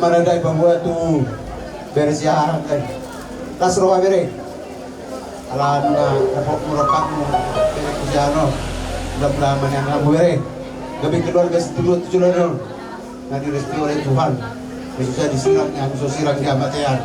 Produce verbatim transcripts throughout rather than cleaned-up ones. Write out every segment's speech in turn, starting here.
Marada i paboa tu bere Siahaan. Las roha bere. Alana dapot murah kamu bere Siahaan. Udah belaman yang kamu bere. Gabe keluarga setuju tujuh lho. Na direstui oleh Tuhan. Khususnya di sirang yang so sirang di amatean.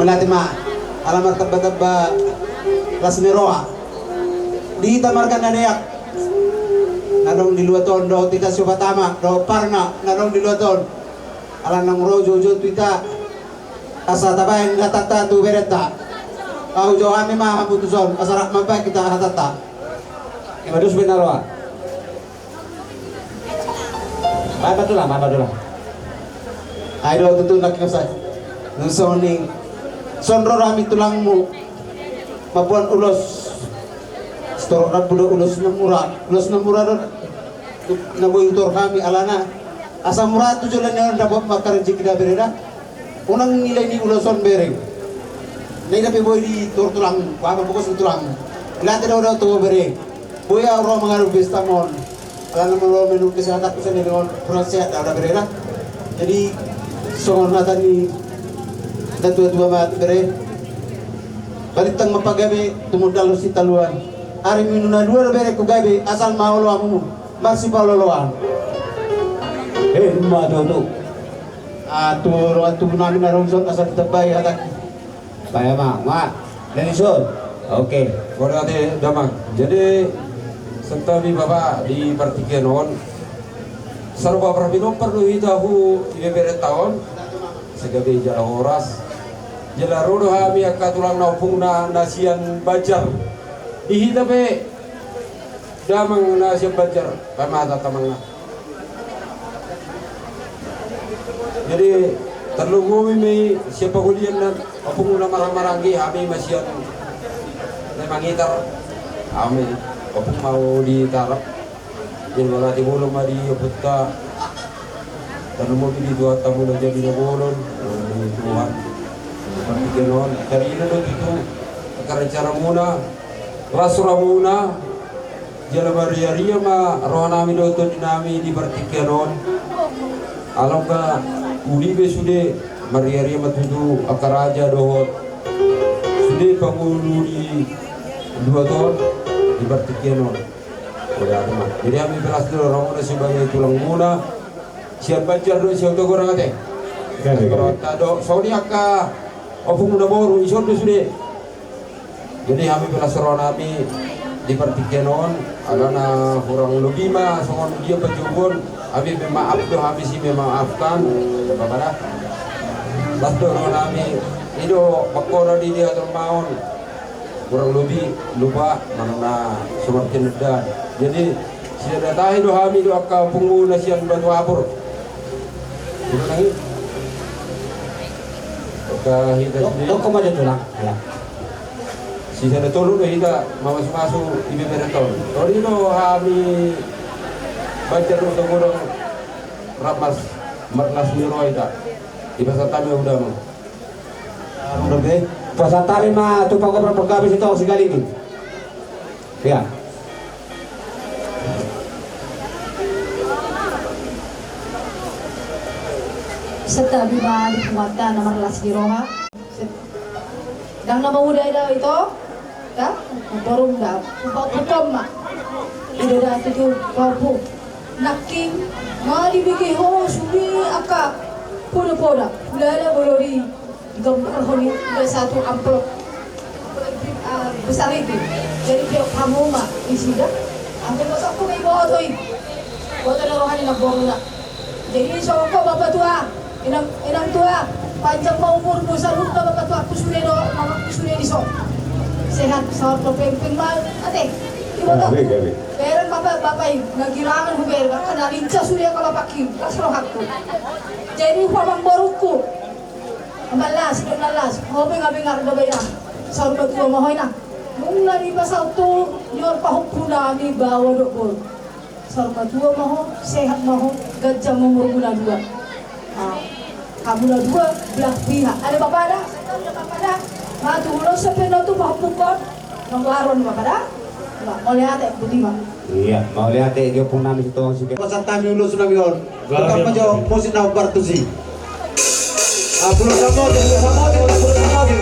Mauliate ma, ala martamba-tamba las ni roha. Di hita marga na deak na adong di luat on, dohot hita siopat ama dohot parna na adong di luat on. Ala naung ro joujou tu hita. Asa tabaen hatanta tu berenta. Ahu jo hami ma hamu tuson asa rap mambaen hita hatanta. Ima dos bena roa. Baen ma tulang, baen ma tulang. Ai do tutu nangkin sai. Nusoni. Songon ro hami tulangmu. Mamboan ulos. Sitorop rambu do ulos na mura. Ulos na mura do. Na boi hutor hami alana. Asa mura tu joloan ni on dapot mangkarejo hita bere da. Unang nilai ni ulos on bere. Na ida pe boi di tor tulang, ba ma pokos ni tulang. Latih da udah tu bere. Boi au ro mangaruh pesta mon. Alana molo menurut kesehatan ku sendiri on kurang sehat da udah bere da. Jadi songon hata ni na tua-tua ma bere. Balintang ma pagabe tumundalhon sitaluan. Ari minggu na dua do bere ku gabe asal ma olo hamu. Marsipaolo-oloan. Ima tutu. Atur atur nami na rongson asa ditambai hataki. Baen ma ma. Denison. Oke. Mauliate damang. Jadi santabi bapa di partingkian on. Sarupa parpinompar do hita hu ibeberenta on. Sagabe jala horas. Jala ro do hami angka tulang na ompungna na sian Banjar. Di hita pe damang na sian Banjar. Pamata tamangna. Jadi tarlumobi ma i sian pangolian na ompungna marhahamaranggi hami ma sian na mangitar. Hami ompung ma di tarap. Jadi mauliate bolon ma di ompunta. Tarlumobi di Tuhanta muna jadi na bolon di Tuhan. Partingkian on tarida do tutu angka rencanamuna. Las rohamuna. Jala marria-ria ma rohanami dohot tondinami di partingkian on. Alana uli be sude marria-ria ma tutu angka raja dohot sude pangulu di luat on di partingkian on. Jadi hami pe las do rohamuna sebagai tulangmuna. Sian Banjar do sian Hutagorang ate. Songon i angka ompungmuna boru ison do sude. Jadi hami pe las rohanami di partingkian on, alana hurang lobi ma songon dia pajogon, hami memaaf do hami si memaafkan. Bapa da. Las do rohanami, i do pangkora di dia termaon. Hurang lobi lupa manang na so martinendan. Jadi sisada tahi do hami do angka ompungmu na sian Batu Apur. Ima nang i. Angka hita sendiri. Toko ma jo tulang. Sisada tolu do hita mamasu-masu ibeberenta on. Tolu do hami Banjar do Hutagorang rap marlas ni roha hita. Ipasahat hami udah ma. Pasahat hami ma tu panggobar panggabe Sitaongsing Halimi. Ia. Santabi ma di punguanta na marlas ni roha. Ndang na mauda ida ito. Da, borum da, upa-upa ma. Ida da tutu papu. Nangkin, ma dibege ho sude angka poda-poda. Ulala bolori. Gambar honi, udah satu amplop. Amplop, ah, besar itu. Jadi dia kamu ma, isida. Ampe boto ku ma iboto i. Boto na rohani na boruna. Jadi songon ho bapa tua, inang, inang tua, panjang ma umurmu saluhutna bapa tua, ku sude do, mama ku sude di so. Sehat, sahat do pengpeng ma, ate. Iboto. Gabe, gabe. Bereng bapa, bapa i, na girangan hu bereng, angka na lincah sude angka bapakki, las rohangku. Jadi ho amang borungku. Amang las, inang las, ho benga-benga do ba inang. Saur matua ma ho inang. Nunga dipasaut tu nion pahompu nami baoa dohot boru. Saur matua ma ho, sehat ma ho, ganjang ma umurmu na dua. Ah. Hamu na dua belah pihak. Ada bapak ada? Ada bapak ada? Matu ulos sampai no tu pahupukon. Nang laron bapak ada? Ba, mauliate, boti ba. Iya, mauliate, dia pun nami tu si. Pasahat hami ulos nami on. Tetap aja musik na bartusi. Ah, pulo samode, pulo samode, pulo samode.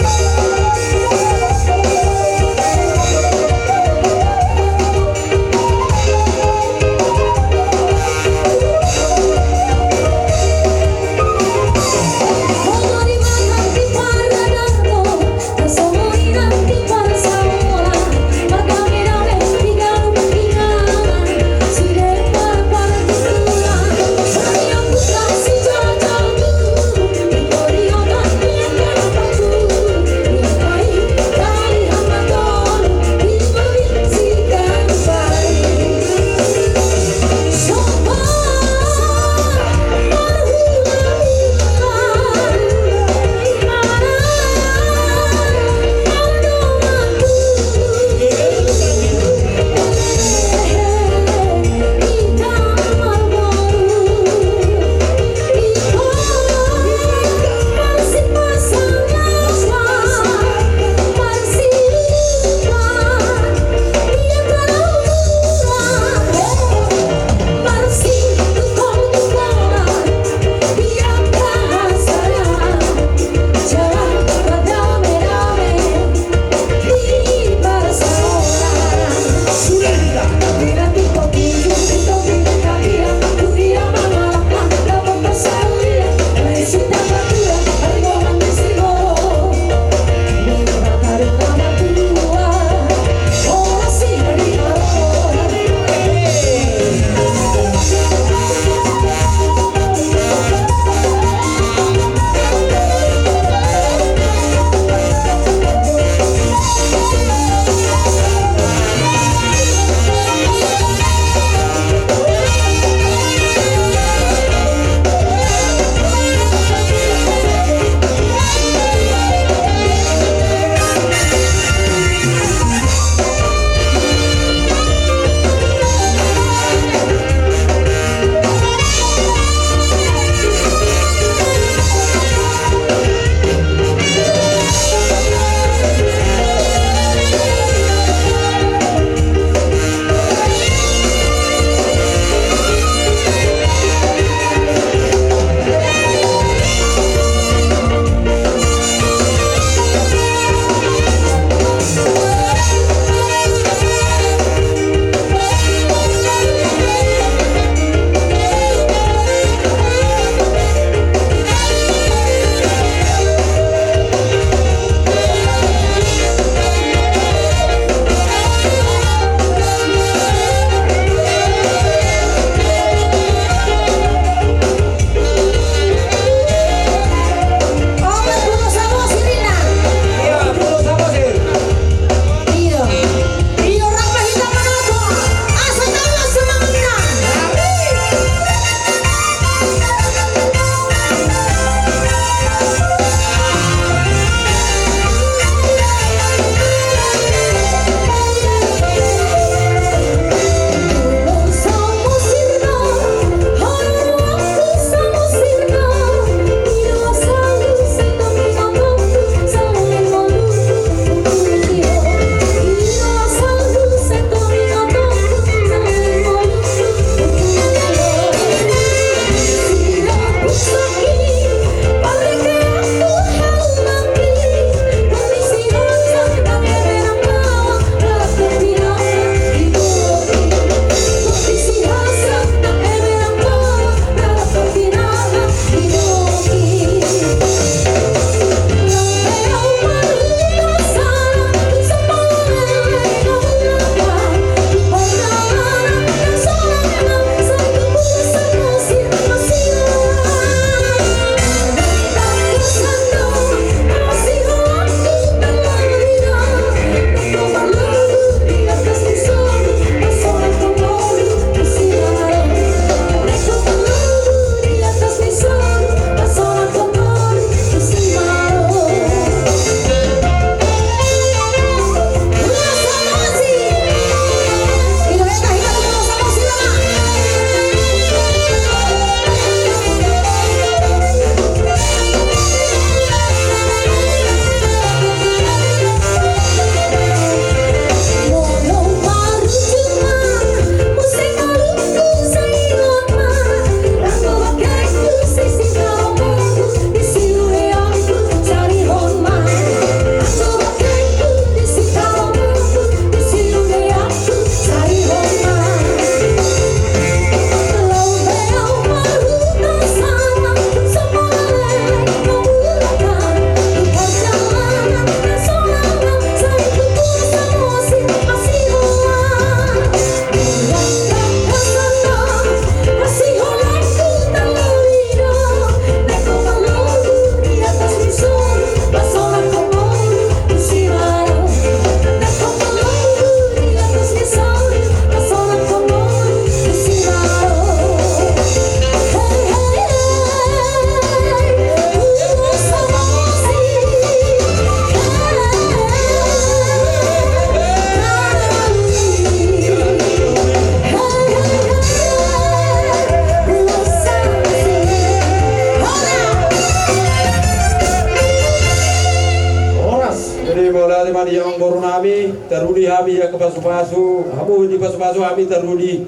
Mari amangboru nami, taruli hami di angka pasupasu, hamu di pasupasu hami taruli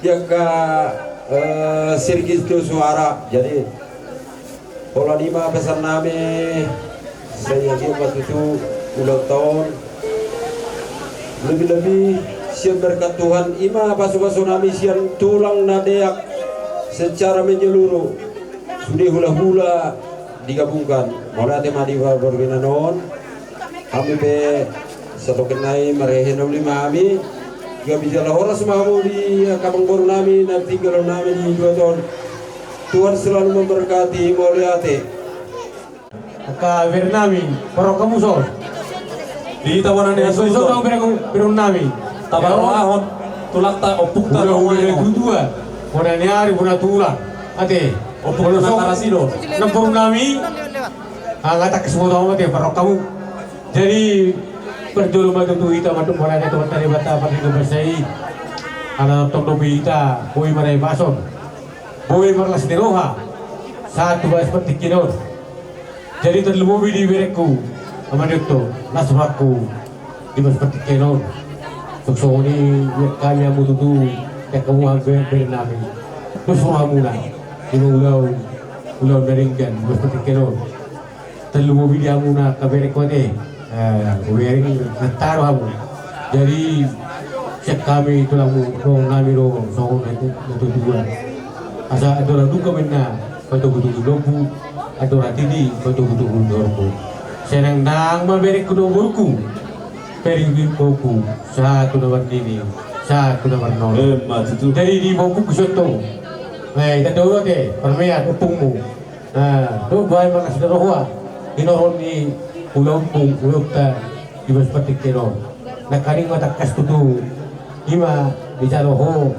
di angka, eh, sirkis tu suara. Jadi holan i ma pesan nami, sai agi ma tutu ulang tahun. Lebih-lebih sian berkat Tuhan i ma pasupasu nami sian tulang na deak secara menyeluruh. Sude hula-hula digabungkan. Mauliate ma di parboruon on. Hami pe satoken nai marhehe na uli ma hami. Gabe jala horas ma hamu di angka amangboru nami na tinggal nami di dua ton. Tuhan selalu memberkati, mauliate. Angka bere nami, parrohahon hamu son. Di hita bona ni ison, ison, ison. Bere, bere nami. Taparrohahon tulangta, ompungta, hula-hula na tuatua. Bona ni ari, bona tulang. Ate. Ompung na tarasi do. Namboru nami. Angka tangkas boto hamu ate, parrohahon hamu. Jadi parjolo ma tutu hita mandok mauliate tu Amanta Debata pardenggan basa i. Ala tong dope hita boi marhahipason, boi marlas ni roha sahat tu bagas partingkian on. Jadi tarlumobi di berengku, amang Dioto, las rohangku di bagas partingkian on. Songon i hami hamu tutu, di angka hamu bere nami. Dos rohamuna di ulaon, ulaon na denggan di bagas partingkian on. Tarlumobi di hamuna angka berengku ate. Eh, hubereng na taro hamu. Jadi sian hami tulangmu, roha nami do songon na tuatua. Asa andorang dung ma inna patogutogu ni lombu, andorang titi patogutogu ni horbo. Sai nang ma berengku dohot borungku, bereng ni borungku, sahat tu na marnini, sahat tu na marnono. Emma tutu. Jadi di borungku songon i. Eh, tanda ate, parmean, ompungmu. Nah, dohot boha i marlas ni roha, hinorhon ni ulaonmu, ulaonta di bagas partingkian on. Nangkaning ma tangkas tutu, i ma dijalo ho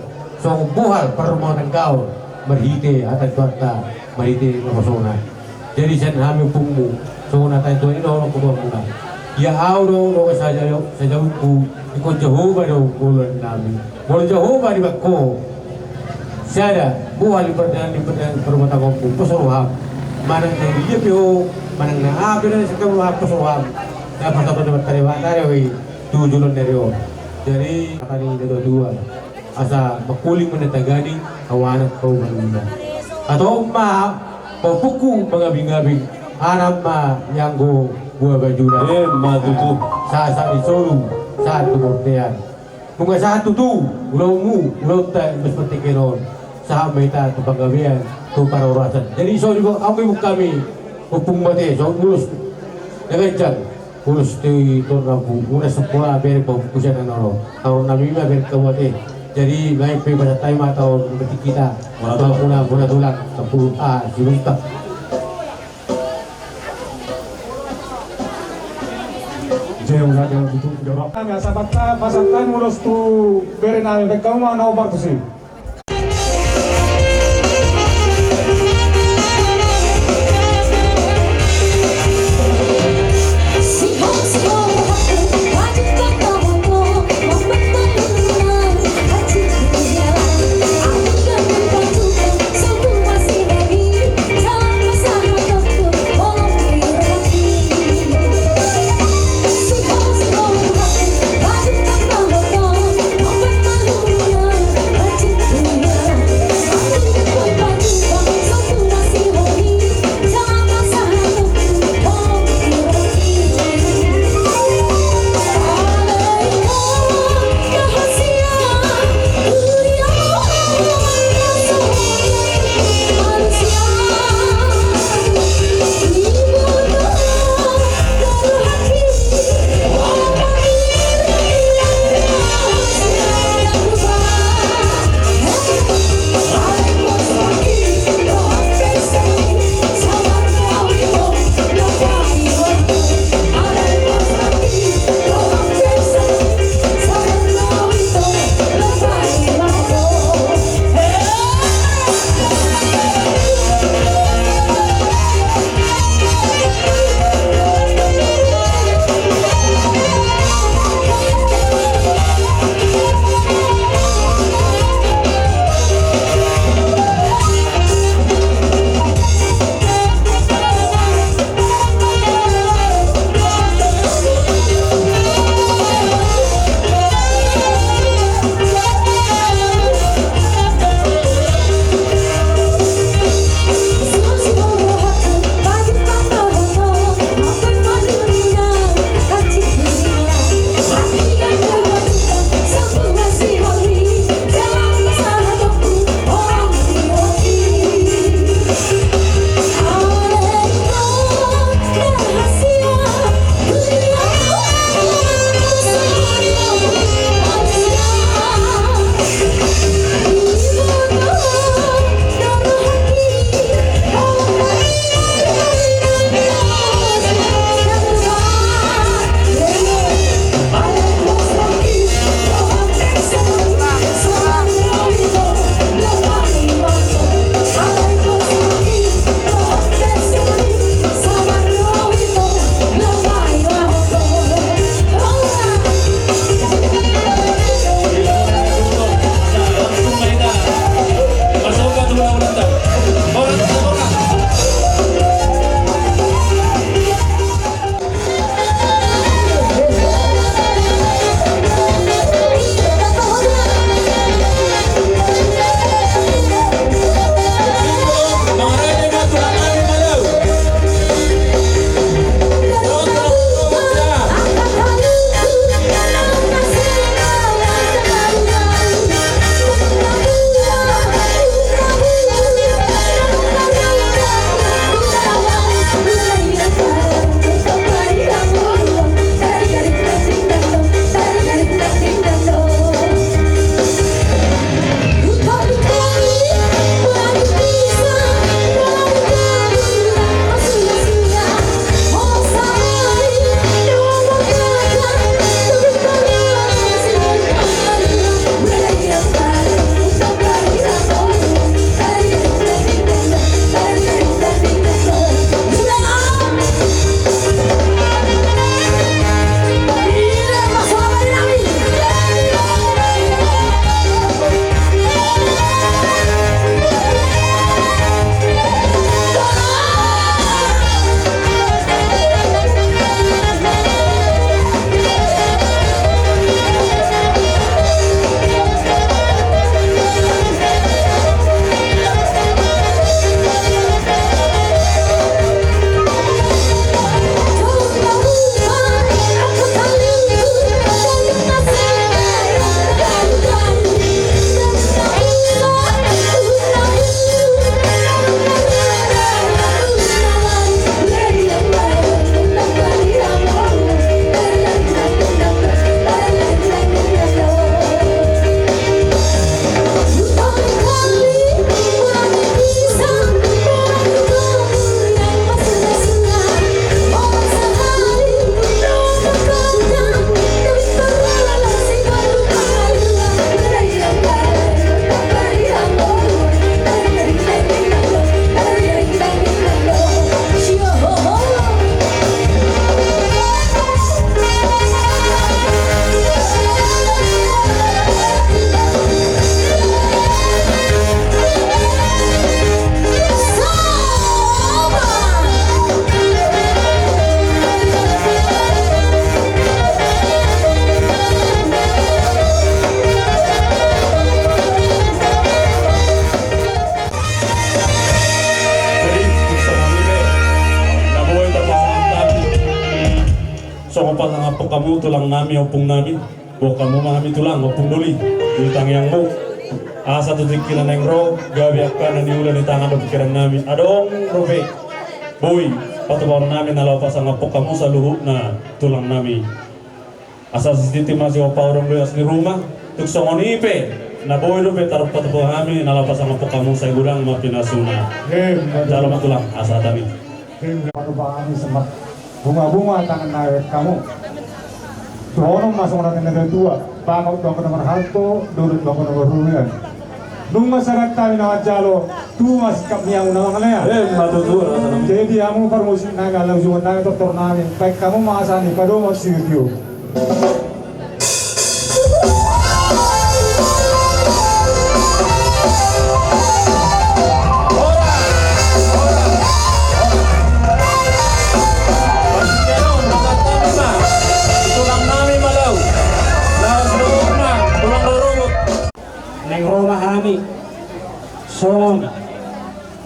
songon bohal parrumah tanggaon, marhite hata ni Tuhanta, marhite naposona. Jadi sian hami ompungmu, songon hata ni Tuhan i do holan huboan muna. Ia ahu do, do saja, sajautku, ingkon Jahowa do holan nami. Molo Jahowa dibahen ho sada bohal di pardalanan, di pardalanan parrumah tanggaonmu, pos roham. Manang na dia pe ho, manang na aha pe na sian roham, pos roham. Na pasahaton ni Amanta Debata do i tu joloan ni ari on. Jadi hata ni na tuatua, asa mangkuling ma na taganing, ahu anak, ahu boru. Hatahon ma, pahompuku mangabingabing, anak ma ianggo buhabajuna. Emma tutu. Sahat, sahat di solu, sahat tu bontean. Nunga sahat tutu ulaonmu, ulaonta di bagas partingkian on. Sahat ma hita tu panggabean, tu parhorasan. Jadi songon i ma, anggo ibuk hami, ompungmu ate, songon ulos na ganjang, ulos tu toru rambu, ulos sampulu, bereng pahompuku sian na nono. Taon nami ma bereng hamu ate. Jadi baen pe pasahat hami ma taon batik hita. Bona tulang. Bona tulang, sampulu, ah, sibuta. Jeng, jeng, jeng, jeng. Nami asa pasahat hami ulos tu bere nami, baen hamu ma na ompar tusi. Songon pasangaphon hamu tulang nami, ompung nami, boan hamu ma hami tulang, ompung doli, di tangiangmu. Asa tu tingki na naeng ro, gabe angka na niula ni tangan dohot pikiran nami. Adong dope boi patupaon nami na laho pasangaphon hamu saluhutna tulang nami. Asa sititi ma sipasahat adong do i as ni ruma. Tung songon i pe na boi dope tarpatupa hami na laho pasangaphon hamu, sai godang ma pinasuna. Jalo ma tulang asa tadi. Patupa hami semak bunga-bunga tangan na awet hamu. Tuhonon ma songon hata ni natua-tua, bangkot bangkot na marhalto, dodot bangkot na marhuluan. Nunga sagat hami na manjalo, tu ma sikap ni hamu na mangalea. Emma tutu. Jadi hamu parmusik nami, ala usungan nami, tortor nami, baen hamu ma asa ni padomu sitio. Naeng ro ma hami songon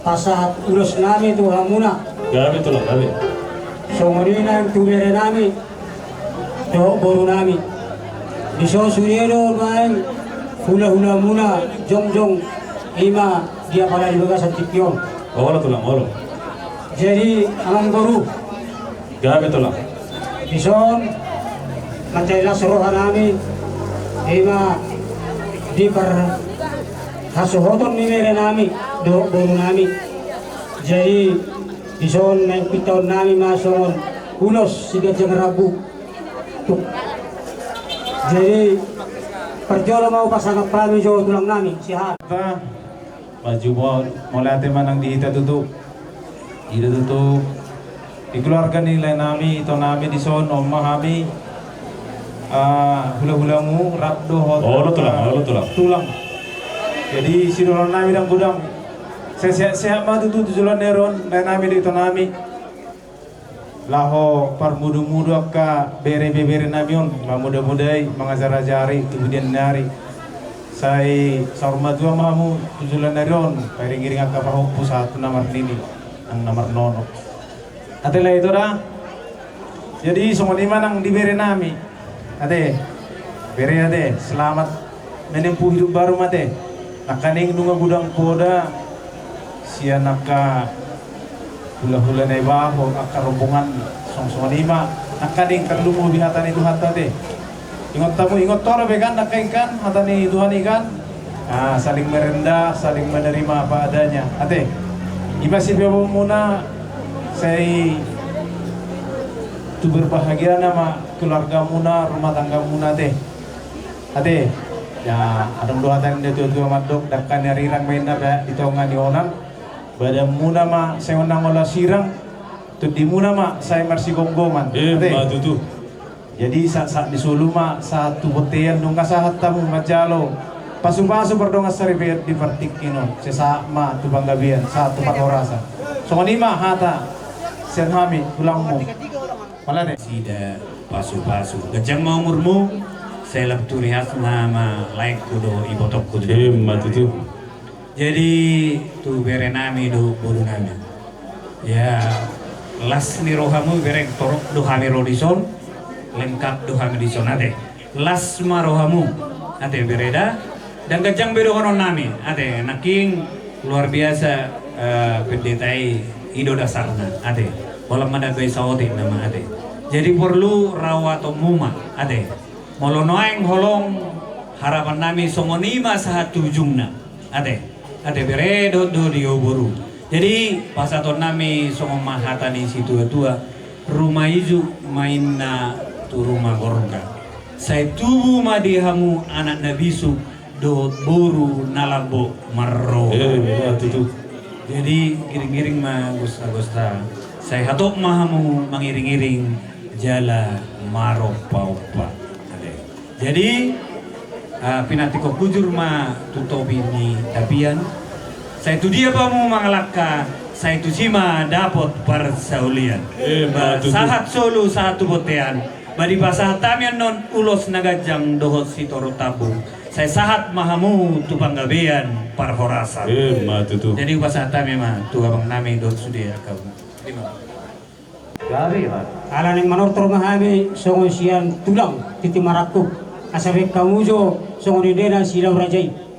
pasahat ulos nami tu hamuna. Gabe tulang, gabe. Songon i nang tu bere nami dohot boru nami. Dison sude do naeng hula-hula muna jongjong, ima di apala di bagasan tingki on. Olo tulang, olo. Jadi amang boru, gabe tulang. Dison mansai las roha nami, ima di parhasohoton ni bere nami dohot boru nami. Jadi dison naeng pintaon nami ma songon ulos siganjang rambu. Tuk. Jadi parjolo ma hupasangap hami jo tulang nami, sihat. Mauliate ma nang di hita tutu. I do tutu di keluarga ni lae nami, ito nami dison, on ma hami, ah, hula-hulamu rap dohot, olo tulang, ah, olo tulang. Tulang. Jadi sidohonon nami ndang godang. Sehat-sehat ma tutu tu joloan ni ari on lae nami dohot ito nami. Laho parmudu-mudu angka bere-bebere nami on, mamuda-mudai, mangajar-ajari tu pudian ni ari. Sai saur matua ma hamu tu joloan ni ari on, pairing-iring angka pahompu sahat tu na marnini nang na marnono. Ate lae ito da. Jadi songon i ma nang di bere nami. Ate, bere ate, selamat menempuh hidup baru ma ate. Nangkaning nunga godang poda sian angka hula-hula na ibaho angka rombongan, songon-songon i ma. Nangkaning tarlumobi hata ni Tuhanta ate. Ingot hamu, ingot ho dope kan nangkaning kan hata ni Tuhan i kan. Ah, saling merendah, saling menerima apa adanya. Ate, i ma sipaboaonmuna, sai tu berbahagiana ma keluargamuna, rumah tanggamuna ate. Ate, ya, adong do hata ni natua-tua mandok, dangka ni arirang ma inna bahat di tonga ni onan. Badanmuna ma sai manang ola sirang, tondimuna ma sai marsigomgoman. Ate. Emma tutu. Jadi sahat-sahat ni solu ma sahat tu bontean, nunga sahat hamu manjalo pasu-pasu pardongansaripeon di partingkian on, sai sahat ma tu panggabean, sahat tu parhorasan. Songon i ma hata sian hami tulangmu. Mauliate. Nasida pasu-pasu. Ganjang ma umurmu, sai lam tu riasna ma laengku dohot ibotongku. Emma tutu. Jadi tu bere nami dohot boru nami. Ya, las ni rohamu bere, torop do hami ro dison, lengkap do hami dison ate. Las ma rohamu ate bere da. Ndang ganjang be dohonon nami ate, nangkin luar biasa, eh, pendeta i, i do dasarna ate. Holan mandambai saotik nama ate. Jadi porlu rawatonmu ma ate. Molo naeng holong harapan nami songon i ma sahat tu ujungna ate. Ate bere dohot do di ho boru. Jadi pasahaton nami songon ma hata ni situa-tua, ruma ijuk ma inna tu ruma gorga. Sai tubu ma di hamu anak na bisuk dohot boru na lambok marroha. Emma tutu. Jadi iring-iring ma gosta-gosta. Sai hatop ma hamu mangiring-iring jala marompa-ompa. Ate. Jadi, ah, pinantikhon hujur ma tu topi ni tapian. Sai tu dia pe hamu mangalangka, sai tusi ma dapot parsaulian. Emma tutu. Sahat solu, sahat tu bontean. Ba dipasahat hami annon ulos na ganjang dohot sitoro tambun. Sai sahat ma hamu tu panggabean parhorasan. Emma tutu. Jadi hupasahat hami ma tu abang nami dohot sude angka. Gabe, Iwan. Ala naeng manortor ma hami songon sian tulang tintin marangkup. Asa baen hamu jo songon endena si Laura Jai.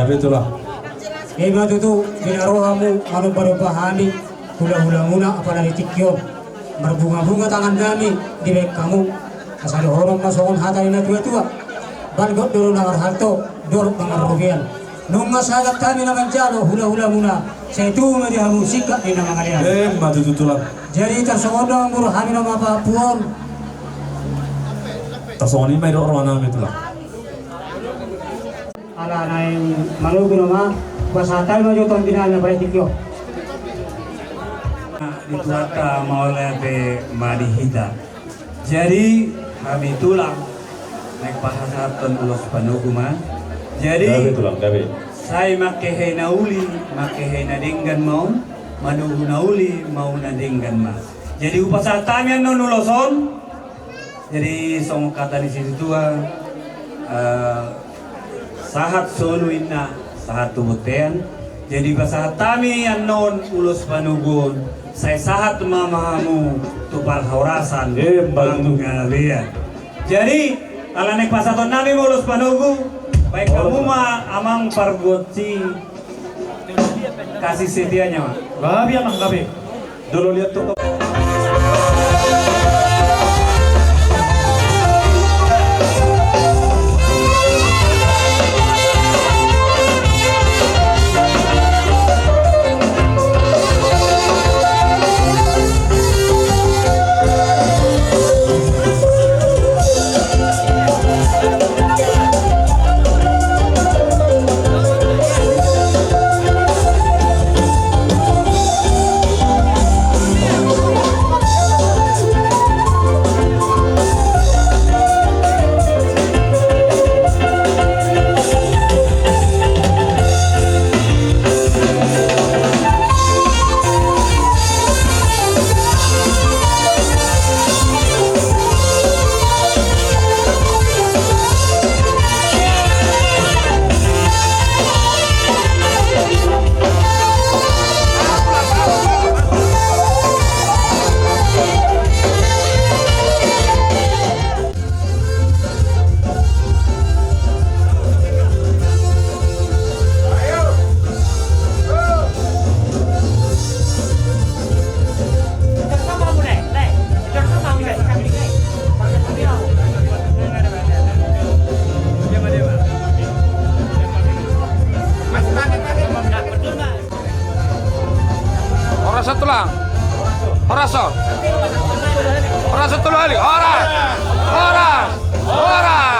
Gabe, Tulang. Ima tutu, di na ro hamu manombanomba hami, hulahulamuna, apala di tingki on marbungabunga tangannami dibahen hamu. Asa dohonon ma songon hata ni natuatua: Balgot do na marhalto, dolok na marrobean. Nunga sahat hami na manjalo hulahulamuna, sai tubu ma di hamu singkat ni na mangalean. Ima tutu, Tulang. Jadi tarsongon on ma, amang boru, hami na mambahen puon. Tarsongon i ma didok rohanami, Tulang. Ala naeng manogu nama, pasahat hami ma jo tondi nami na parai tingki on. Di Tuhanta mauliate ma di hita. Jadi hami, Tulang, naeng pasahathon ulos panogu ma. Jadi, gabe, Tulang, gabe. Sai mangkehe na uli, mangkehe na denggan ma on, manogu na uli, manogu na denggan ma. Jadi hupasahat hami annon ulos on. Jadi songon hata ni situatua, eh, sahat solu inna, sahat tu bontean. Jadi pasahat hami annon ulos panogu on, sai sahat ma hamu tu parhorasan, ima tutu, panggabean. Jadi ala naeng pasahatonnami ma ulos panogu, bahen hamu ma, amang pargonsi, kasih setianya ma. Gabe, amang, gabe. Dolo liat tu. Horas, Tulang. Horas, horas. Horas, Tulang. Horas. Horas. Horas.